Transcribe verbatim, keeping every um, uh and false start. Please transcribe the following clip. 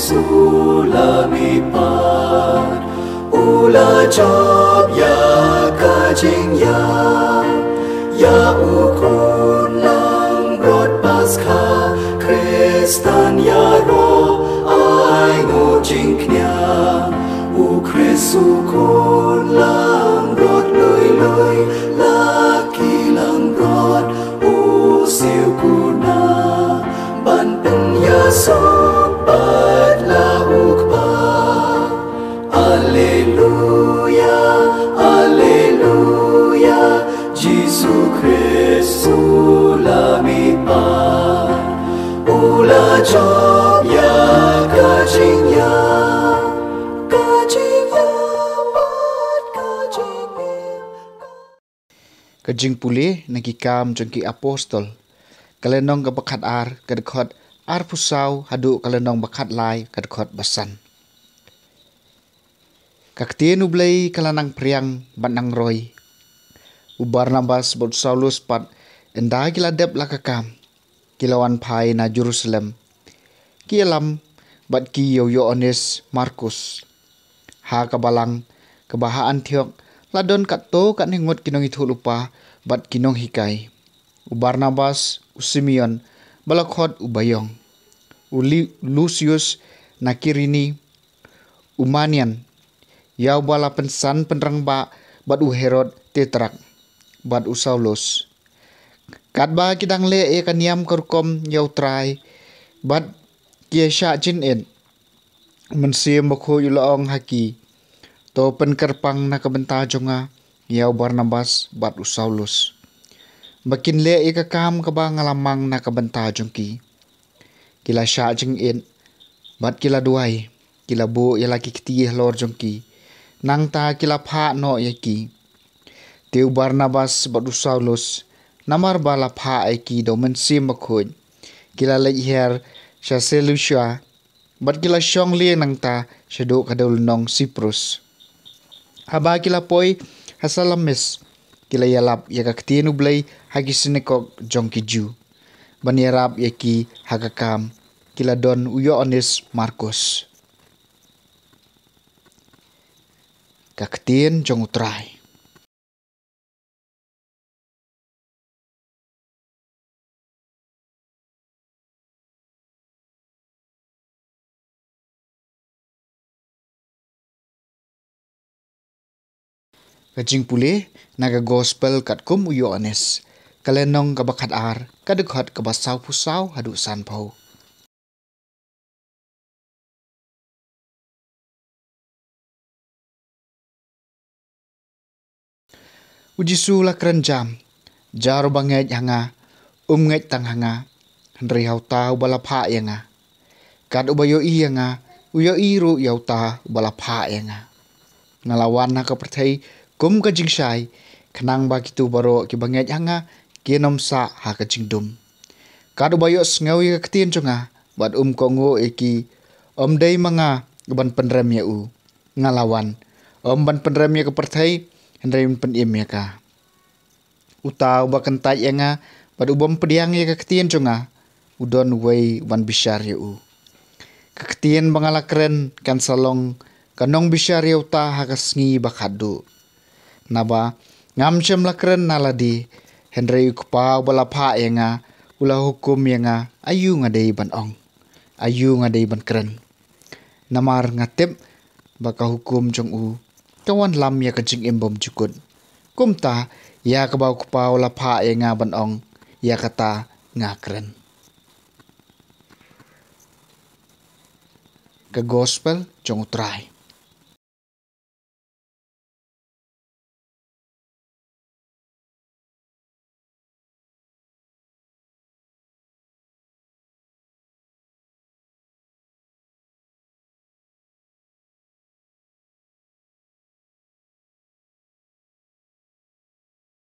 Sula mi pat u la jop ïa ka jingïap ïa u khun langbrot Paskha. Khristan ïaroh ai nguh jingkñia, u Khrist u khun langbrot lui lui, la ki langbrot u siew kuna ban pynïasoh pat la u Kpa. Alleluia, alleluia, Jisu Khrist u la mi pat u la jop ïa ka jingïap, ka jingïap bad ka jingim. Ka jingpule na Ki Kam jong ki Apostol, ka lynnong kaba khatar, ka dkhot arphew saw haduh ka lynnong ba khatlai, ka dkhot ba san. Ka ktien U Blei ka la nang phriang bad nang roi. U Barnabas bad u Saulus pat, ynda ki la dep la ka kam, ki la wan phai na Jerusalem. Ki ïalam bad ki ïa u Ïoannis Markus. Ha ka balang kaba ha Antiok la don katto katne ngut ki nongïathuhlypa bad ki nonghikai: u Barnabas, u Simeon ba la khot u Baïong, u Li-, Lusius na Kirene, u Manaen, ïa uba la pynsan pynrangbah bad u Herod Tetrak, bad u Saulus. Katba ki dang leh ïa ka niam ka rukom ïa U Trai bad ki ïa shah jingit, u Mynsiem Bakhuid u la ong ha ki: To pynkyrpang na ka bynta jong nga ïa u Barnabas bad u Saulus, ba kin leh ïa ka kam kaba nga la mang na ka bynta jong ki. Ki la shah jingit bad ki la duwai, ki la buh ïa la ki kti halor jong ki, nangta ki la phah noh ïa ki. Te u Barnabas bad u Saulus, namar ba la phah ïa ki da u Mynsiem Bakhuid, ki la leit hiar sha Selusia, bad ki la shong lieng nangta shaduh ka dewlynnong Siprus. Haba ki la poi ha Salamis, ki la ïalap ïa ka ktien U Blei ha ki synagog jong ki Jiw. Ban ïarap ïa ki ha ka kam, ki la don u Ïoannis Markus. Ka ktien jong U Trai. Ka jingpule na ka Gospel katkum u Ïoannis, ka lynnong kaba khatar, ka dkhot kaba sawphew saw haduh sanphew. U Jisu la kren jam: Jar uba ngeit ha nga, um ngeit tang ha nga, hynrei ha uta uba la phah ïa nga. Kat uba ïohi ïa nga, u ïohi ruh ïa uta uba la phah ïa nga. Nga la wan ha ka pyrthei kum ka jingshai, khnang ba kito baroh kiba ngeit ha nga kin ym sah ha ka jingdum. Kat uba ïohsngew ïa ka ktien jong nga bad um kohnguh ïa ki, ym dei ma nga ban pynrem ïa u. Nga la wan, ym ban pynrem ïa ka pyrthei, hynrei ban pynim ïa ka. Uta uba kyntait ïa nga bad u bym pdiang ïa ka ktien jong nga, u don uwei uban bishar ïa u. Ka ktien ba nga la kren kan sa long ka nongbishar ïa uta ha ka sngi ba khatduh. Naba ngam shym la kren na lade, hynrei u Kpa uba la phah ïa nga u la hukum ïa nga aïu nga dei ban ong, aïu nga dei ban kren. Namar nga tip ba ka hukum jong u ka wanlam ïa ka jingim bymjukut. Kumta, ïa kaba u Kpa u la phah ïa nga ban ong, ïa kata nga kren. Ka Gospel jong U Trai.